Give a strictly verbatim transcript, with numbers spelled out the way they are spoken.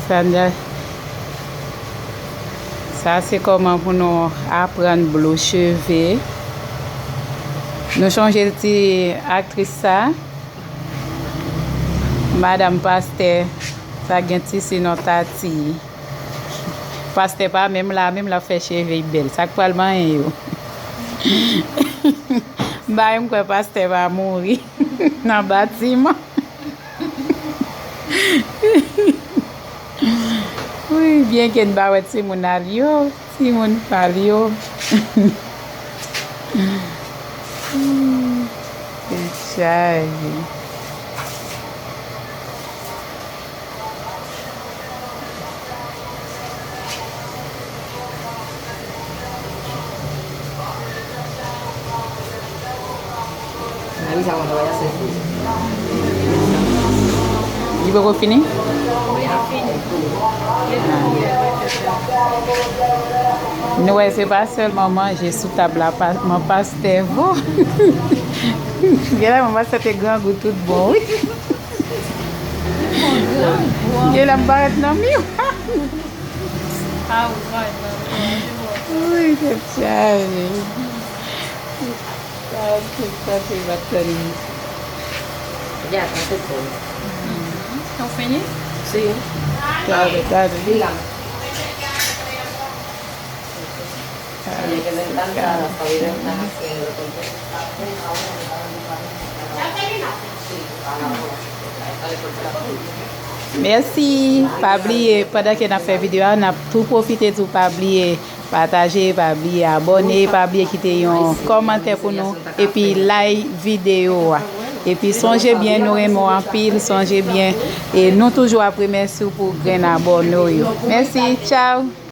Sandra, sa se kòman pou nou aprann blo cheve. Nou chonje ti aktris sa, madanm pastè, sa gen tisi non Tati. Pastè pa menm la, menm l ap fè cheve l bèl. Sa k pral manyen yo? M pa menm kwè pastè va mouri nan batiman. Wi, byen ke n pa wè timoun al yo, timoun pa l yo. Tèt chaje. Li poko fini? Nou wè, se pa sèlman manje sou tab la, pa- man pastè vo. Genlè man pastè te grangou tout bon, wi. Genlè m parèt nan miwa. Wi, tèt chaje. Sa, tout sa se bat tann. Ya, sa se bon. Ou fini? Si. Gade, gade. Li la. Mèsi. Pa bliye, pandan ke n ap fè videyo a, n ap tou pwofite tou, pa bliye pataje, pa bliye abòne, pa bliye kite yon kòmantè pou nou, epi like videyo a. Epi sonje byen, nou renmen w anpil, sonje byen, e nou toujou ap remèsye w pou grenn abòne w yo. Mèsi, tchaw!